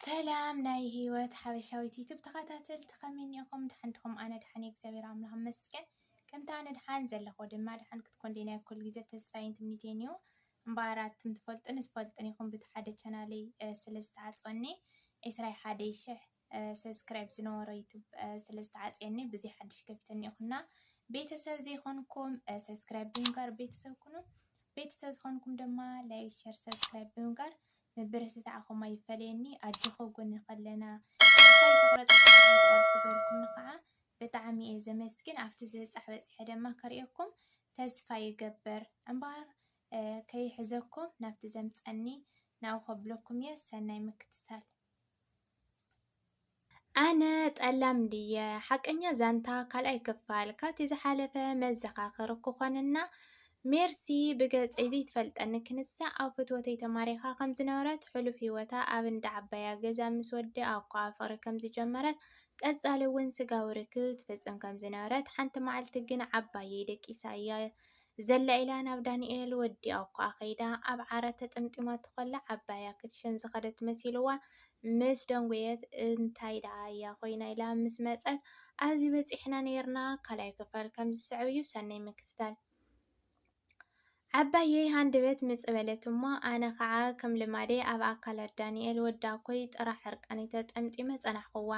ሰላም ናይ ህይወት ሓበሻዊት ዩቱብ ተኸታተልቲ፣ ከመይ እኒኹም? ደሓን ዲኹም? ኣነ ደሓን እየ፣ እግዚኣብሔር ኣምላኽ ይመስገን። ከምታ ኣነ ደሓን ዘለኹ ድማ ደሓን ክትኮን ደይ ናይ ኩሉ ግዜ ተስፋይን ትምኒተይን እዩ። እምበኣር ኣቱም ትፈልጡን ትፈልጥን ኢኹም፣ ብቲ ሓደ ቻናለይ፣ እ፣ ስለ ዝተዓጸወኒ፣ ዕስራ ሓደ ሽሕ፣ እ፣ ሰብስክራይብ ዝነበሮ ዩቱብ፣ እ፣ ስለ ዝተዓጽየኒ፣ ብዘይ ሓድሽ ከፊተኒ ኢኹና። ቤተሰብ ዘይኮንኩም፣ እ፣ ሰብስክራይብ ብምግባር ቤተሰብ ኩኑ። ቤተሰብ ዝኾንኩም ድማ ላይክ፣ ሸር፣ ሰብስክራይብ ብምግባር ምብርትታዕኹም ኣይፈለየኒ። ኣጆኹ ጎኒ ከለና፣ ተስፋ ኣይትቑረጽ፣ ተስፋ ኣይትቑረጽ ዝበልኩምኒ ከዓ ብጣዕሚ እየ ዘመስግን። ኣብቲ ዝበጻሕ በጺሐ ድማ ከርእየኩም ተስፋ ይገብር። እምበኣር፣ እ፣ ከይሕዘኩም ናብቲ ዘምጸኒ ናብኡ ከብለኩም እየ። ሰናይ ምክትታል። ኣነ ጠላም ድየ? ሓቀኛ ዛንታ ካልኣይ ክፋል። ካብቲ ዝሓለፈ መዘኻኸሪ ክኾነና፣ ሜርሲ ብገጸይ ዘይትፈልጠኒ ክንሳ ኣብ ፍትወተይ ተማሪኻ ከም ዝነበረት፣ ሕሉፍ ህይወታ ኣብ እንዳ ዓባያ ገዛ ምስ ወዲ ኣኳ ፍቕሪ ከም ዝጀመረት፣ ቀጻሊ እውን ስጋዊ ርክብ ትፍጽም ከም ዝነበረት፣ ሓንቲ መዓልቲ ግን ዓባየይ ደቂሳ እያ ዘላ ኢላ ናብ ዳንኤል ወዲ ኣኳ ከይዳ ኣብ ዓራት ተጠምጢማቶ ከላ ዓባያ ክትሸን ዝኸደት መሲልዋ ምስ ደንጎየት፣ እንታይ ደኣ እያ ኮይና ኢላ ምስ መጸት፣ ኣብዚ በጺሕና ነይርና፣ ካልኣይ ክፋል ከም ዝስዕብ እዩ፣ ሰናይ ምክትታል። ዓባየይ ሃንደበት ምጽእ በለት እሞ፣ ኣነ ኸዓ ከም ልማደይ ኣብ ኣካላት ዳንኤል ወዲ ኣኮይ ጥራሕ ዕርቃነይ ተጠምጢመ ጸናሕኩዋ።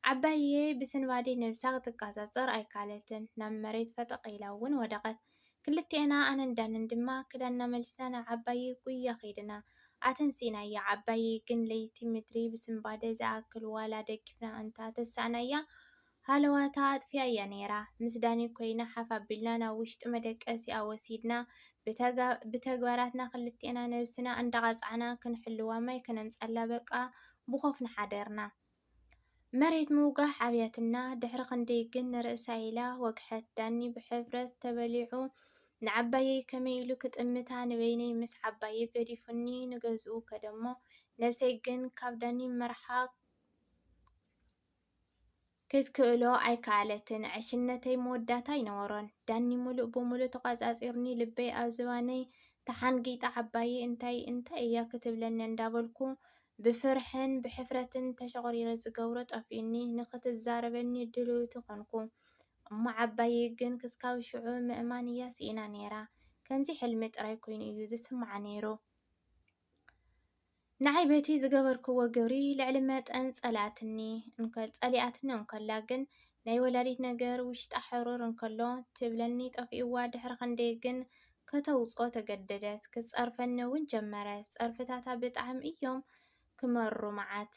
ዓባየይ ብስንባደይ ነብሳ ክትቃጻጸር ኣይከኣለትን፣ ናብ መሬት ፈጠቕ ኢላ እውን ወደቐት። ክልቴና ኣነን ዳንን ድማ ክዳንና መሊስና ናብ ዓባየይ ጉያ ከይድና። ኣተንሲእናያ። ዓባየይ ግን ለይቲ ምድሪ ብስንባደ ዝኣክል ዋላ ደጊፍና እንተ ተሳእናያ፣ ሃለዋታ ኣጥፊኣያ ነይራ። ምስ ዳኒ ኮይና ሓፍ ኣቢልና ናብ ውሽጢ መደቀሲኣ ወሲድና፣ ብተጋ-፣ ብተግባራትና ክልቴና ነብስና እንዳቐጻዕና ክንሕልዋ ማይ ከነምጸላ በቃ ብኾፍና ሓደርና። መሬት ምውጋሕ ኣብያትና፣ ድሕሪ ክንደይ ግን ንርእሳ ኢላ ወግሐት። ዳኒ ብሕፍረት ተበሊዑ ንዓባየይ ከመይ ኢሉ ክጥምታ ንበይነይ ምስ ዓባየይ ገዲፉኒ ንገዝኡ ከደሞ፣ ነብሰይ ግን ካብ ዳኒ ምርሓቕ ክትክእሎ ኣይከኣለትን። ዕሽነተይ መወዳእታ ኣይነበሮን። ዳኒ ሙሉእ ብሙሉእ ተቋጻጺሩኒ፣ ልበይ ኣብ ዝባነይ ተሓንጊጣ፣ ዓባየይ እንታይ እንታይ እያ ክትብለኒ እንዳበልኩ ብፍርሕን ብሕፍረትን ተሸቑሪረ ዝገብሮ ጠፊኡኒ፣ ንኽትዛረበኒ ድልውቲ ኮንኩ። እሞ ዓባየይ ግን ክስካብ ሽዑ ምእማን እያ ስኢና ነይራ። ከምዚ ሕልሚ ጥራይ ኮይኑ እዩ ዝስምዓ ነይሩ። ንዓይ በቲ ዝገበርክዎ ግብሪ ልዕሊ መጠን ጸሊኣትኒ እንከ-፣ ጸሊኣትኒ እንከላ ግን ናይ ወላዲት ነገር ውሽጣ ሕሩር እንከሎ ትብለኒ ጠፊእዋ። ድሕሪ ክንደይ ግን ከተውጽኦ ተገደደት። ክትጸርፈኒ እውን ጀመረት። ጸርፍታታ ብጣዕሚ እዮም ክመሩ መዓት።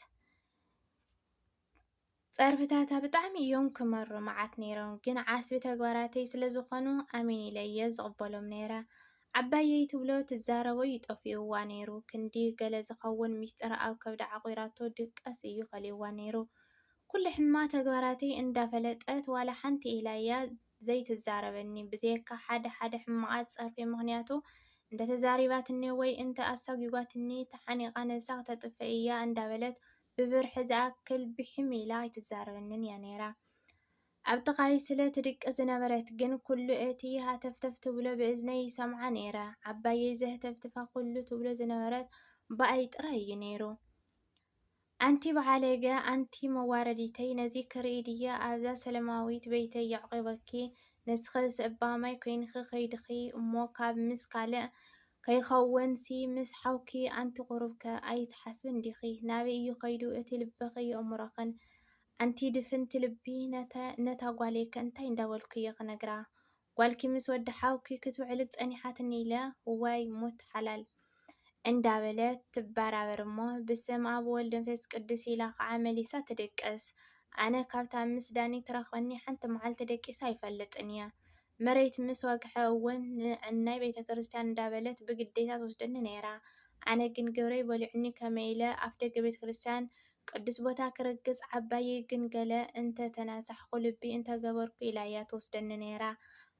ጸርፍታታ ብጣዕሚ እዮም ክመሩ መዓት ነይሮም፣ ግን ዓስቢ ተግባራተይ ስለ ዝኾኑ ኣሜን ኢለ እየ ዝቕበሎም ነይረ። ዓባየይ ትብሎ ትዛረቦ እዩ ጠፊኡዋ ነይሩ። ክንዲ ገለ ዝኸውን ሚስጥር ኣብ ከብዳ ዓቑራቶ ድቃስ እዩ ከሊእዋ ነይሩ። ኩሉ ሕማቕ ተግባራተይ እንዳፈለጠት ዋላ ሓንቲ ኢላ እያ ዘይትዛረበኒ። ብዘየካ ሓደ ሓደ ሕማቓት ጸርፊ ምኽንያቱ እንተ ተዛሪባትኒ ወይ እንተ ኣሳጒጓትኒ ተሓኒቓ ነብሳ ክተጥፍእ እያ እንዳበለት ብብርሒ ዝኣክል ብሕም ኢላ ኣይትዛረበንን እያ ነይራ። ኣብ ጥቓይ ስለ ትድቅስ ዝነበረት ግን ኩሉ እቲ ሃተፍተፍ ትብሎ ብእዝነይ ይሰምዓ ነይረ። ዓባየይ ዘህተፍትፋ ኩሉ ትብሎ ዝነበረት ብኣይ ጥራይ እዩ ነይሩ። ኣንቲ በዓለገ፣ ኣንቲ መዋረዲተይ፣ ነዚ ክርኢ ድየ ኣብዛ ሰለማዊት ቤተይ የዕቂበኪ? ንስኺስ እባ ማይ ኮይንኺ ከይድኺ እሞ ካብ ምስ ካልእ ከይኸውንሲ ምስ ሓውኪ ኣንቲ ቁሩብከ ኣይትሓስብን ዲኺ? ናበይ እዩ ከይዱ እቲ ልብኺ የእምሮኽን? ኣንቲ ድፍንቲ ልቢ፣ ነተ-፣ ነታ ጓለይከ እንታይ እንዳበልኩ እየ ክነግራ? ጓልኪ ምስ ወዲ ሓውኪ ክትውዕልግ ጸኒሓትኒ ኢለ፣ ዋይ ሙት ሓላል እንዳበለት ትበራበር እሞ፣ ብስም ኣብ ወልድ መንፈስ ቅዱስ ኢላ ኸዓ መሊሳ ትድቅስ። ኣነ ካብታ ምስ ዳኒ ትረኽበኒ ሓንቲ መዓልቲ ደቂሰ ኣይፈልጥን እየ። መሬት ምስ ወግሐ እውን ንዕናይ ቤተ ክርስቲያን እንዳበለት ብግዴታ ትወስደኒ ነይራ። ኣነ ግን ግብረይ በሊዑኒ ከመይ ኢለ ኣፍ ደገ ቤተ ክርስቲያን ቅዱስ ቦታ ክርግጽ ዓባየይ ግን ገለ እንተ ተናሳሕኩ ልቢ እንተ ገበርኩ ኢላ እያ ትወስደኒ ነይራ።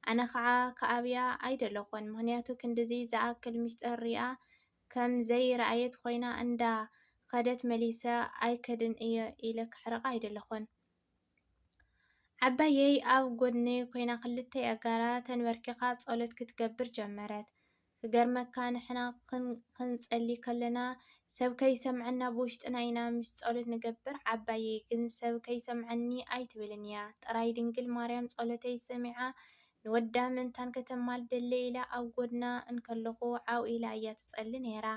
ኣነ ኸዓ ክኣብያ ኣይደለኹን፣ ምኽንያቱ ክንድዚ ዝኣክል ምስጢር ሪኣ ከም ዘይረኣየት ኮይና እንዳ ኸደት መሊሰ ኣይከድን እየ ኢለ ክሕርቓ ኣይደለኹን። ዓባየይ ኣብ ጎድነይ ኮይና ክልተ ኣእጋራ ተንበርኪኻ ጸሎት ክትገብር ጀመረት። ክገርመካ ንሕና ክን- ክንጸሊ ከለና ሰብ ከይሰምዐና ብውሽጥና ኢና ምስ ጸሎት ንገብር ዓባየይ ግን ሰብ ከይሰምዐኒ ኣይትብልን እያ። ጥራይ ድንግል ማርያም ጸሎተይ ሰሚዓ ንወዳ ምእንታን ከተማልደለይ ኢላ ኣብ ጎድና እንከለኹ ዓው ኢላ እያ ትጸሊ ነይራ።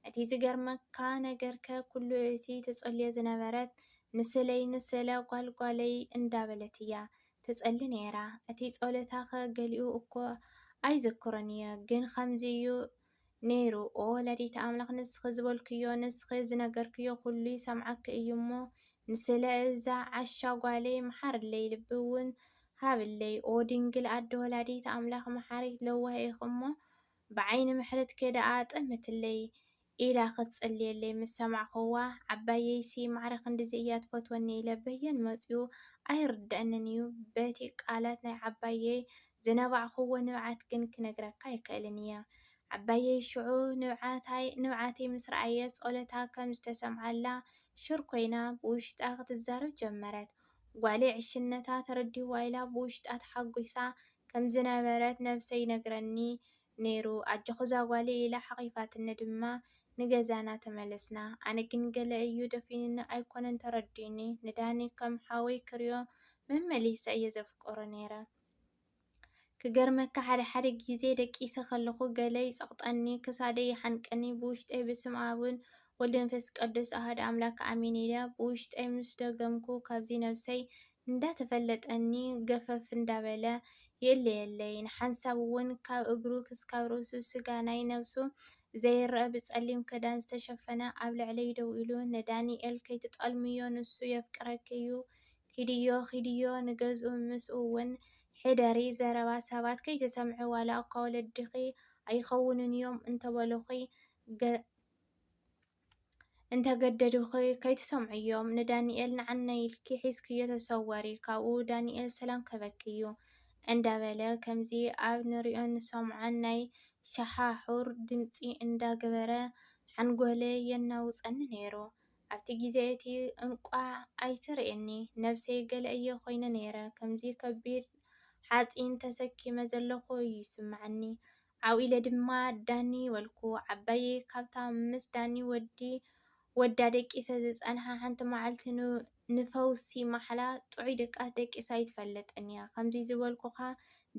እቲ ዝገርመካ ነገርከ ኩሉ እቲ ትጸልዮ ዝነበረት ንስለይ ንስለ ጓልጓለይ እንዳበለት እያ ትጸሊ ነይራ። እቲ ጸሎታኸ ገሊኡ እኮ ኣይዝክሮን እየ ግን ከምዚ እዩ ነይሩ። ኦ ወላዲተ ኣምላኽ ንስኺ ዝበልክዮ ንስኺ ዝነገርክዮ ኩሉ ይሰምዓኪ እዩ እሞ ንስለ እዛ ዓሻ ጓለይ መሓርለይ ልቢ እውን ሃብለይ። ኦ ድንግል ኣደ ወላዲተ ኣምላኽ መሓሪት ለዋህ ኢኺ እሞ ብዓይኒ ምሕረትኪ ደኣ ጠምትለይ ኢላ ክትጽልየለይ ምስ ሰማዕክዋ ዓባየይሲ ማዕረ ክንድዚ እያ ትፈትወኒ ኢለ በየን መጺኡ ኣይርድኣንን እዩ። በቲ ቃላት ናይ ዓባየይ ዝነባዕክዎ ንብዓት ግን ክነግረካ ኣይክእልን እየ። ዓባየይ ሽዑ ንብዓታይ ንብዓተይ ምስ ረኣየት ጸሎታ ከም ዝተሰምዓላ ሽር ኮይና ብውሽጣ ክትዛረብ ጀመረት። ጓለይ ዕሽነታ ተረዲእዋ ኢላ ብውሽጣ ተሓጒሳ ከም ዝነበረት ነብሰይ ይነግረኒ ነይሩ። ኣጆኺ እዛ ጓለይ ኢላ ሓቒፋትኒ ድማ ንገዛና ተመለስና። ኣነ ግን ገለ እዩ ደፊኑኒ ኣይኮነን ተረዲኡኒ። ንዳኒ ከም ሓወይ ክሪኦ መመሊሰ እየ ዘፍቅሮ ነይረ። ክገርመካ ሓደ ሓደ ግዜ ደቂሰ ከለኹ ገለ ይጸቕጠኒ፣ ክሳደይ ይሓንቀኒ፣ ብውሽጠይ ብስም ኣብን ወልድ መንፈስ ቅዱስ ኣሃዱ ኣምላክ ኣሜን ኢለ ብውሽጠይ ምስ ደገምኩ ካብዚ ነብሰይ እንዳተፈለጠኒ ገፈፍ እንዳበለ ይእለየለይ። ንሓንሳብ እውን ካብ እግሩ ክስካብ ርእሱ ስጋ ናይ ነብሱ ዘይረኣ ብጸሊም ክዳን ዝተሸፈነ ኣብ ልዕለይ ደው ኢሉ ንዳንኤል ከይትጠልምዮ ንሱ የፍቅረኪ እዩ ኪድዮ ኪድዮ ንገዝኡ ምስኡ እውን ሕደሪ ዘረባ ሰባት ከይትሰምዒ ዋላ እኳ ወለድኺ ኣይኸውንን እዮም እንተበሉኺ ገ- እንተገደዱኺ ከይትሰምዕዮም ንዳንኤል ንዓና ኢልኪ ሒዝክዮ ተሰወሪ ካብኡ ዳንኤል ሰላም ክህበኪ እዩ እንዳበለ ከምዚ ኣብ ንሪኦን ንሰምዖን ናይ ሸሓሑር ድምፂ እንዳገበረ ሓንጎለ የናውፀኒ ነይሩ። ኣብቲ ግዜ እቲ እንቋዕ ኣይትርእየኒ ነብሰይ ገለ እየ ኮይነ ነይረ ከምዚ ከቢድ ሓፂን ተሰኪመ ዘለኹ እዩ ይስምዓኒ። ዓው ኢለ ድማ ዳኒ በልኩ። ዓባየይ ካብታ ምስ ዳኒ ወዲ ወዳ ደቂሰ ዝጸንሓ ሓንቲ መዓልቲ ን- ንፈውሲ ማሕላ ጥዑይ ድቃስ ደቂሳ ኣይትፈልጥን እያ። ከምዚ ዝበልኩኻ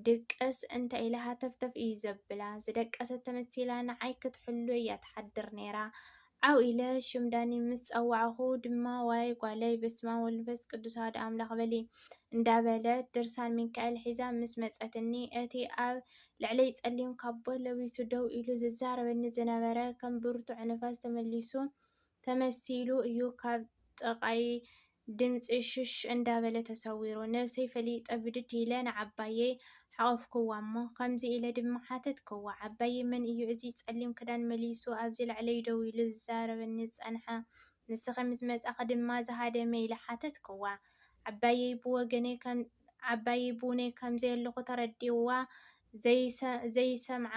ድቅስ እንተ ኢላ ሃተፍተፍ እዩ ዘብላ። ዝደቀሰት ተመሲላ ንዓይ ክትሕሉ እያ ትሓድር ነይራ። ዓው ኢለ ሽም ዳኒ ምስ ጸዋዕኹ ድማ ዋይ ጓለይ በስመ ኣብ ወወልድ ወመንፈስ ቅዱስ ኣሐዱ ኣምላኽ በሊ እንዳበለት ድርሳን ሚካኤል ሒዛ ምስ መጸትኒ እቲ ኣብ ልዕለይ ጸሊም ካቦት ለቢሱ ደው ኢሉ ዝዛረበኒ ዝነበረ ከም ብርቱዕ ንፋስ ተመሊሱ ተመሲሉ እዩ ካብ ጥቓይ ድምጺ ሽሽ እንዳበለ ተሰዊሩ። ነብሰይ ፈሊጠ ብድድ ኢለ ንዓባየይ ሓቖፍክዋ እሞ ከምዚ ኢለ ድማ ሓተትክዋ፣ ዓባየይ መን እዩ እዚ ጸሊም ክዳን መሊሱ ኣብዚ ልዕለይ ደው ኢሉ ዝዛረበኒ ዝጸንሐ? ንስኺ ምስ መጻኺ ድማ ዝሃደመ ኢለ ሓተትክዋ። ዓባየይ ብወገነይ ከም ዓባየይ ብውነይ ከም ዘየለኹ ተረዲእዋ ዘይሰ ዘይሰምዓ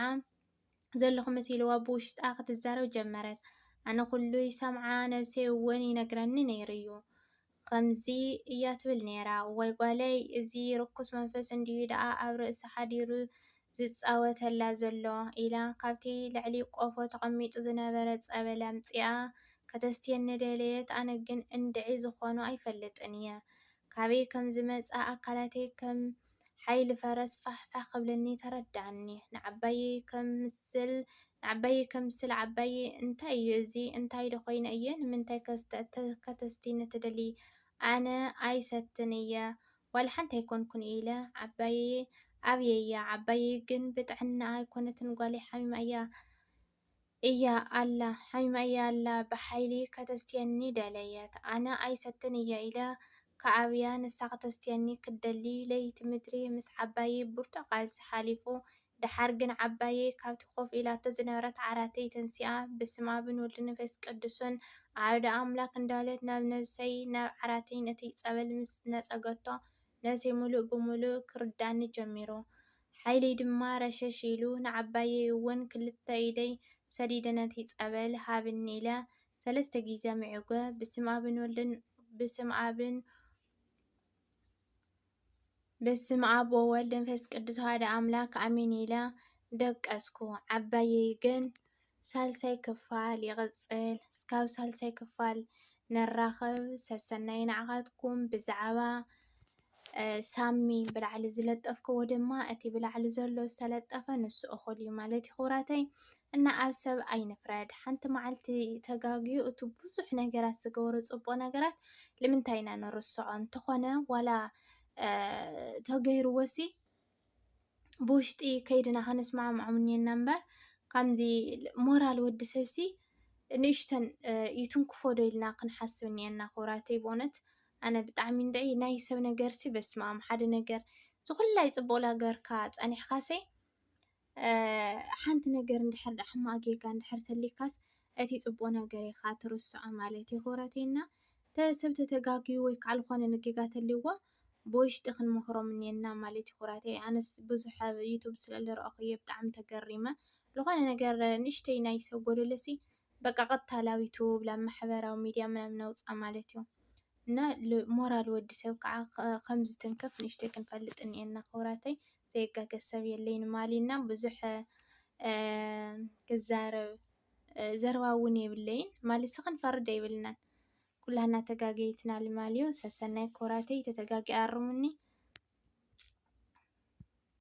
ዘለኹ መሲልዋ ብውሽጣ ክትዛረብ ጀመረት። ኣነ ኩሉ ይሰምዓ ነብሰይ እውን ይነግረኒ ነይሩ እዩ። ከምዚ እያ ትብል ነይራ፣ እዋይ ጓለይ እዚ ርኩስ መንፈስ እንድዩ ደኣ ኣብ ርእሲ ሓዲሩ ዝጻወተላ ዘሎ ኢላ ካብቲ ልዕሊ ቆፎ ተቐሚጡ ዝነበረ ጸበል ኣምጺኣ ከተስትየኒ ደለየት። ኣነ ግን እንድዒ ዝኾኖ ኣይፈልጥን እየ። ካበይ ከም ዝመጽኣ ኣካላተይ ከም ሓይሊ ፈረስ ፋሕ ፋሕ ክብለኒ ተረድኣኒ። ንዓባየይ ከምስል ንዓባየይ ከምስል ዓባየይ እንታይ እዩ እዚ? እንታይ ዶ ኮይነ እየ? ንምንታይ ከ ዝተ- ተ- ከተስቲኒ ትደሊ? ኣነ ኣይሰትን እየ ዋላ ሓንቲ ኣይኮንኩን ኢለ ዓባየይ ኣብየያ። ዓባየይ ግን ብጥዕና ኣይኮነትን ጓለይ ሓሚማ እያ እያ ኣላ ሓሚማ እያ ኣላ ብሓይሊ ከተስትየኒ ደለየት ኣነ ኣይሰትን እየ ኢለ ከኣብያ ንሳ ከተስትየኒ ክትደሊ ለይቲ ምድሪ ምስ ዓባየይ ብርቱዕ ቃልሲ ሓሊፉ ደሓር ግን ዓባየይ ካብቲ ኮፍ ኢላቶ ዝነበረት ዓራተይ ተንሲኣ ብስም ኣብን ወልድን መንፈስ ቅዱስን ኣሃዱ ኣምላክ እንዳለት ናብ ነብሰይ ናብ ዓራተይ ነቲ ጸበል ምስ ነጸገቶ ነብሰይ ሙሉእ ብሙሉእ ክርዳኒ ጀሚሩ። ሓይለይ ድማ ረሸሽ ኢሉ ንዓባየይ እውን ክልተ ኢደይ ሰዲደ ነቲ ጸበል ሃብኒ ኢለ ሰለስተ ግዜ ምዒጎ ብስም ኣብን ወልድን ብስም ኣብን በስመ ኣብ ወወልድ መንፈስ ቅዱስ ሓደ ኣምላክ ኣሜን ኢለ ደቀስኩ። ዓባየይ ግን ሳልሳይ ክፋል ይቕጽል። እስካብ ሳልሳይ ክፋል ንራኸብ። ሰሰናይ ንዓኻትኩም ብዛዕባ ሳሚ ብላዕሊ ዝለጠፍክዎ ድማ እቲ ብላዕሊ ዘሎ ዝተለጠፈ ንሱ እኹል እዩ ማለት እዩ ክቡራተይ። እና ኣብ ሰብ ኣይንፍረድ። ሓንቲ መዓልቲ ተጋግዩ እቲ ብዙሕ ነገራት ዝገበሮ ጽቡቕ ነገራት ልምንታይ ኢና ንርስዖ? እንተኾነ ዋላ ተገይርዎሲ ብውሽጢ ከይድና ከነስማዕምዖም እኒአና እምበር ከምዚ ሞራል ወዲ ሰብሲ ንእሽተን ይትንክፎ ዶ ኢልና ክንሓስብ እኒአና ክቡራተይ። ብእውነት ኣነ ብጣዕሚ እንድዒ ናይ ሰብ ነገርሲ በስመኣም ሓደ ነገር ዝኹላይ ጽቡቕ ነገርካ ጸኒሕካሰይ ሓንቲ ነገር እንድሕር ደኣ ሕማቕ ጌጋ እንድሕር ተሊካስ እቲ ጽቡቕ ነገር ኢኻ ትርስዖ ማለት እዩ ክቡራተይ። እና ሰብ ተተጋግዩ ወይ ከዓ ዝኾነ ንጌጋ ተልይዎ ብውሽጢ ክንመኽሮም እኒአና ማለት እዩ ክቡራተይ። ኣነስ ብዙሕ ኣብ ዩቱብ ስለ ዝረኣኹየ ብጣዕሚ ተገሪመ። ዝኾነ ነገር ንእሽተይ ናይ ሰብ ጎደሎሲ በቃ ቀጥታ ላብ ዩቱብ ላብ ማሕበራዊ ሚድያ ምናምን ነውፃ ማለት እዩ። እና ሞራል ወዲ ሰብ ከዓ ከምዚ ትንከፍ ንእሽተይ ክንፈልጥ እኒአና ክቡራተይ። ዘይጋገ ሰብ የለይን ማሊ እና ብዙሕ ክዛረብ ዘረባ እውን የብለይን ማሊ ስኽን ፈርድ ኣይብልናን። ኩላህና ተጋገይትና ልማልዩ ሰሰናይ ክቡራተይ ተተጋጊ ኣርሙኒ።